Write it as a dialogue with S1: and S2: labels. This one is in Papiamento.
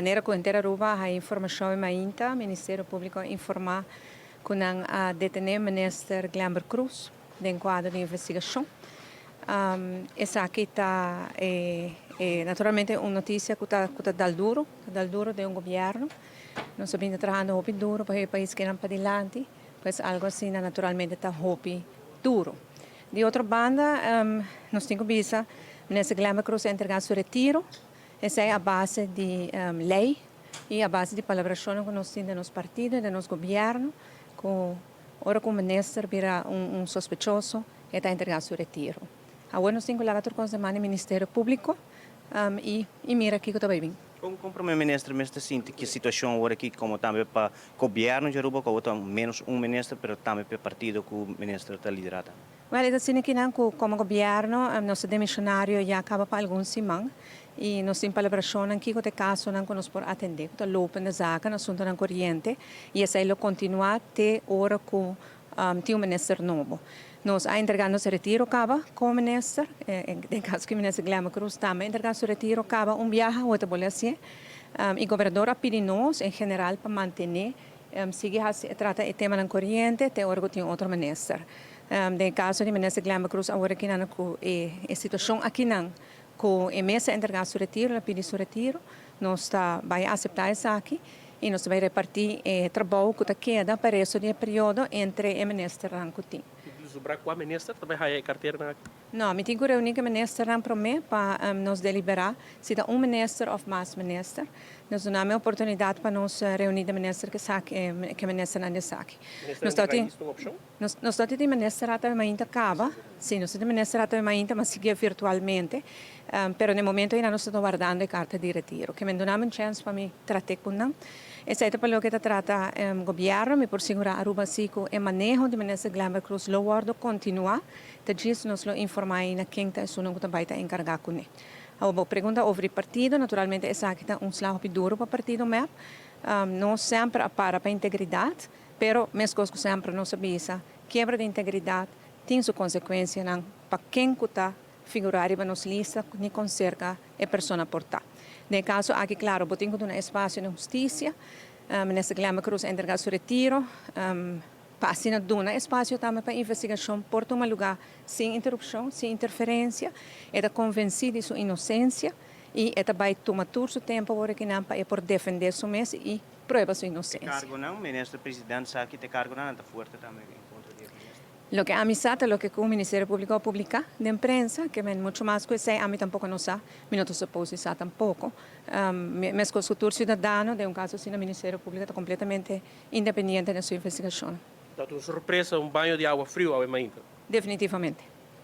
S1: Manera cu henter Aruba a haya informacion e mainta, Ministerio Publico a informa cu nan a detene Minister Glenbert Croes den cuadro di investigacion. Esaki ta naturalmente un noticia cu ta cu ta dal duro, ta dal duro den un gobierno. Nos a bini ta trahando hopi duro pa e pais kenan padilanti, pues algo asina naturalmente ta hopi duro. Di otro banda nos tin cu bisa Minister Glenbert Croes a entrega su retiro. Esei a base di lei i a base di palabrashonnan ku nos tin den nos partido i den nos gobièrnu ku ora ku un minister bira un sospechoso e ta entregá su retiro. Awor nos tin ku laga tur kos den man di Ministerio Públiko i i mira kiko ta bai bin.
S2: Kon kon Prome Minister mester sinti ki situashon awor aki komo tambe pa gobièrnu di Aruba ku awor ta ménos un minister pero tambe pa e partido ku minister ta liderá tambe?
S1: Wel, e ta asina kinan ku komo gobièrnu nos ta demishonario ya kaba pa algun siman i nos tin palabrashonnan kiko ta e kasonan ku nos por atendé ku ta lopende zaken, asuntunan koriente i esei lo kontinuá te ora ku tin un minister nobo. Nos a entregá nos retiro kaba komo minister, den kaso ku minister Glenbert Croes tambe a entregá su retiro kaba un biaha, awor ta bolbe hasié i gobernador a pidi nos en general pa mantené Sigui hasi e trata e temanan koriente te ora ku tin otro minister. Den e kaso di minister Glenbert Croes awor aki nan ku e situashon akinan ku e mes a entrega su retiro, el a pidi su retiro, nos ta bai aseptá esaki i nos ta bai repartí e trabou ku ta keda pa e resto di e periodo entre e ministernan ku tin.
S3: Sobra kua minister ta bai haya e karteranan aki?
S1: No, mi tin ku reuní ku e ministernan promé pa nos deliberá si ta un minister òf mas minister. Nos duna mi oportunidat pa nos reuní den minister ku esaki, ku e ministernan di esaki.
S3: Ministernan di rais ta un opshon?
S1: Nos no tin minister ata mainta kaba. Sí, nos no tin minister ata mainta, mas sigui virtualmente. Pero na e momento ei nan nos ta wardando e karta di retiro. Ke men duna mi un chèns pa mi trat'é ku nan. Esei ta pa loke ta trata gobièrnu. Mi por sigurá Aruba si ku e maneho di minister Glenbert Croes lo wòrdu kontinuá. Ta djis nos lo informá ei na ken ta esunnan ku ta bai ta enkargá kuné. Awor bo pregunta over di partido, naturalmente esaki ta un sla hopi duro pa partido mep. Nos semper a para pa integridat, pero meskos ku semper nos a bisa, kiebra di integridat tin su konsekuensianan pa ken ku ta figurá riba nos lista ni kon serka e persona por ta. Den e kaso aki, klaro, bo tin ku duna espasio na hustisia. Minister Glenbert Croes a entregá su retiro. Pa asina duna espasio tambe pa investigashon por tuma lugá sin interupshon, sin interferensia. E ta konvensí di su inosensia i e ta bai tuma tur su tempu awor akinan pa e por defendé su mes i prueba su
S2: E
S1: inosensia.
S2: kargonan, Minister President sa ki ta e kargonan nan ta fuerte tambe en kontra di e minister.
S1: Loke ami sa ta loke ku Ministerio Públiko a publiká den prensa, ke men muchu mas ku esei ami tampoko no sa, mi no ta supos di sa tampoko. Meskos ku tur siudadano, den un kaso asina Ministerio Públiko ta kompletamente Independiente den su investigashon.
S3: Ta un sorpresa, un baño di awa friu awe mainta.
S1: Definitivamente.